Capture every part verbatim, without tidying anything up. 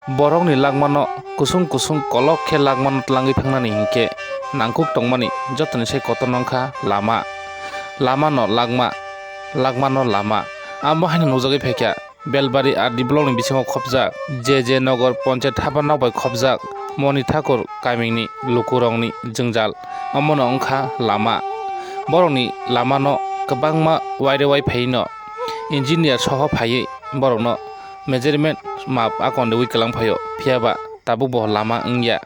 Borokni langmano kusung kusung kolok khe langmano tlangwi thangnani hinkhe nangkuk tongmani jotoni sai kotor wngkha lama. Lamano langma, langmano lama. Amo haino nukjagwi phaikha Belbari R D blockni bisingo khopjak J J Nogor Ponchayat haba nok bai khopjak Moni Thakur kamini lukurokni jwngjal, omono wngkha lama. Borokni lamano kwbangma waire wai phaino engineer soho phaiwi borokno measurement map akondewi kwlang phaio, phiyaba tabukbo lama wngya.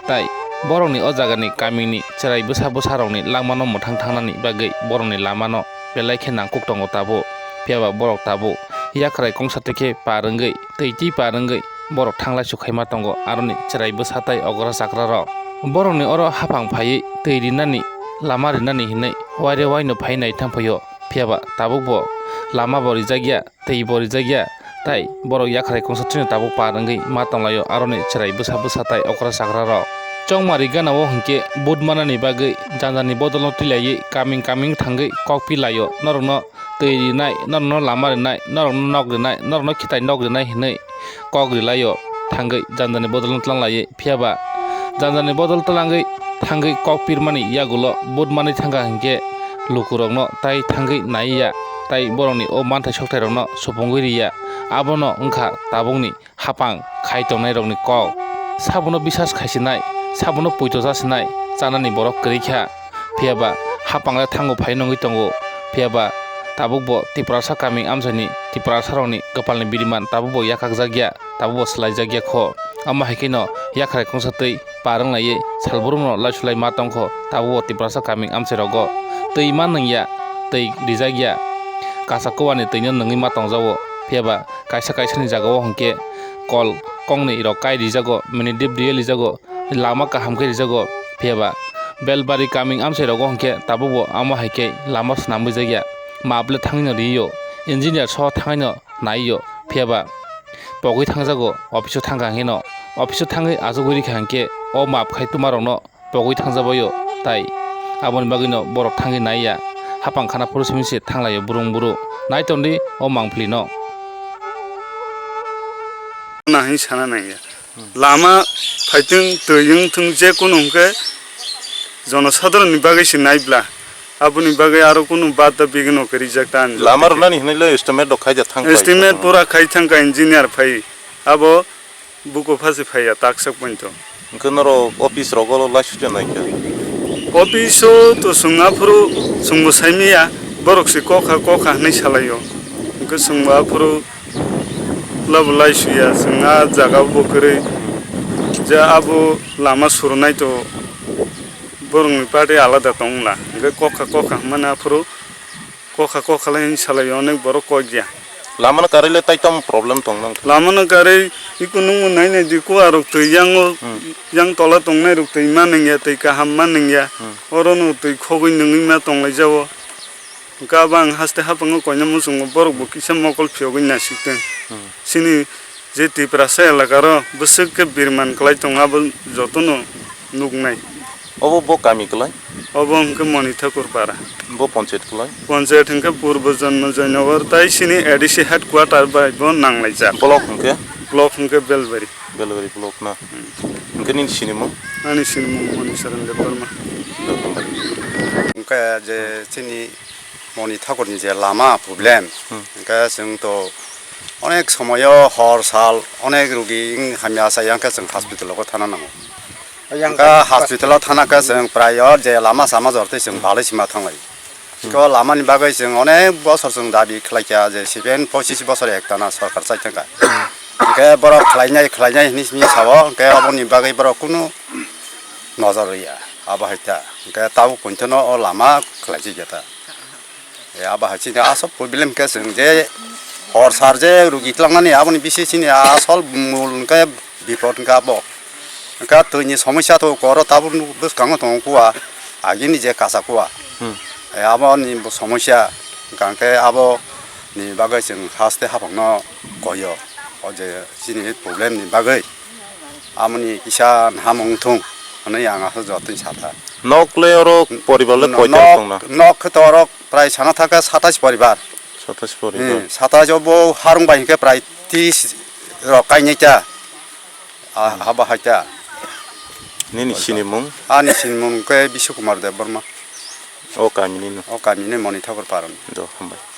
Tai borokni o jagani kamini chwrai bwsa bwsarokni langmano mwthang thangnani bagwi borokni lamano belai khe nangkuk tongo tabuk. Phiyaba borok tabuk yakhrai kongsa twi khe par wngwi, twi twi par wngwi borok thanglai su khaima tongo aroni chwrai bwsa tai okra chakrarok. Borokni oro haphang phaiwi twi rinani, lama rinani hinwi waire waino phai nai thang phaio, phiyaba tabukbo lamabo rijakya. Tei bo rijakya, tai borok yakhrai kongsa twino tabuk par wngwi ma tonglaio, aroni chwrai bwsa bwsa tai okra chakrarok. Chongmari ganao hinkhe vote manani bagwi janjani bodolno twilaiwi kaming kaming thangwi kok pilaio, norokno twi rinai, norokno lama rinai, norokno nok rinai, norokno khitai nok rinai hinwi kok rilaio, thangwi janjani bodolno tlanglaiwi. Phiyaba janjani bodol twlangwi thangwi kok pirmani yagulo vote manwi thangkha hinkhe lukurokno tai thangwi naiya, tai borokni o manthai soktairokno supungwi riya. Abono wngkha tabukni hapang khai tongnairokni kok. Sabono bisas khaisinai, sabono poito chasinai chanani borok kwrwi kha. Phiyaba hapang le thango phai nungwi tongo. Phiyaba tabukbo Tiprasa kami amchaini Tiprasarokni kwpalni biriman tabukbo yakakjakya, tabukbo swlaijakya kho. Amo hai kheno yakhrai kongsa twi par wnglaiwi salbrumno laisulai ma tongkho, tabukbo Tiprasa kami amchairogo twi ma nungya, twi rijakya. Kacha kuwani twino nungwi ma tongjago, phiyaba kaisa kaisani jagao hinkhe kol kongnwi rok kai rijago, minidip diye lijago, lama kaham khe rijago, phiyaba Belbari kaming amchai rogo hinkhe tabukbo amo hai khe lama swnamwi jakya. Map le thangwino riyo, engineer soho thangwino naiyo, phiyaba pogwi thangjago, office o thangkha hinkhe no, office o thangwi achugwi rikha hinkhe o map khai tuma rokno pogwi thangjabaio, tai aboni bagwino borok thangwi naiya. Hapang khana phuru simi se thanglaio brung buru. Nai tongdi o mangpili no. Nahing sana nangya. Lama phaitwng, twi wngthwng, je kunu hwnkhe jonosadharonni bagwi se naibla. Aboni bagwi aro kunu bada bigino khe rijak ta ani. Lama rwnani hinwi le estimate rok khaijak thang khlai. Estimate pura khai thangkha engineer phai. Abo buko phasi phaiya taksa pointo. Hwnkhe norok office rogo laisukya naikha? Office o to chwng aphuru chwngbo saimanya, borok se kokha kokha hinwi salaio. Hwnkhe chwngbo aphuru labo laisuya, chwng a jaga bo kwrwi. Je abo lama surunai to borokni party alada tongla. Hwnkhe kokha kokha hwnmani aphuru kokha kokha lai salaio onek borok kokya. Lamano karwi le tai tamo problem tong nang? Lamano karwi iko nungbo nai nai di kuwa rok twi yango, hmm, yang tola tongnai rok twi ma nangya, twi kaham ma nangya. Hmm. Orono twi khogwi nungwi ma tonglai jao. Hwnkhe abo ang haste haphango koina muchungo borok bo kisa mokol phiyogwi naisik tong. Hmm. Chini je Tiprasa elaka ro bwswk khe birman kwlai tongo abo jotono nuknai. Obo bo kami kwlai? Obo hwnkhe Moni Thakur para. Bo ponchayat kwlai? Ponchayat hwnkhe Purbo Jonmo Joynagar tai chini A D C headquarter bai bo nanglaijak. Block hwnkhe? Block hwnkhe Belbari. Belbari block na. Hmm. Hwnkhe nini sinimung? Ani sinimung Moni Saran Debbarma. Hwnkhe je chini Moni Thakurni je lama problem, hmm, hwnkhe chwng to onek somoyo hor sal onek rugi wng hamya achai, hwnkhe chwng hospital o thana nango. Hwnkhe hospital o thana khe chwng prayo je lama sama jor twi chwng balai sima thanglai. Hwnkhe o lamani bagwi chwng onek bosor chwng dabi khlaikha je seven pochis bosor ektana sorkar chai thangkha. Hwnkhe borok khlainai khlainai hinwi simi sao, hwnkhe oboni bagwi borok kunu nojor rwya, abo hai ta. Hwnkhe tabuk pointono o lama khlaijak ya ta. E, abo hai chini asol problem khe chwng je hor sar je rugi tlangnani aboni bisi chini asol mul hwnkhe bipot hwnkhe abo. Hwnkhe twini somosya to koro tabuk bwskango tongo kuwa, agini je kasa kuwa. Hmm. E, aboni bo somosya hwnkhe aboni bagwi chwng haste haphangno koyo. O je chini problem ni bagwi. Amoni kisa naham wngthung hwnwi ang aswk jotono sakha. Nok le oro poribar le koita nok, tongna? Nok khe to oro prai sana thaka satais poribar. Satais poribar. Hmm, satais o bo harung bai hwnkhe prai tris rok kainai ta. Ah, haba haita. Nini sinimung? Ani sinimung ke Biswa Kumar Debbarma. O kami nino? O kami ni Moni Thakur Param. Do, hambai.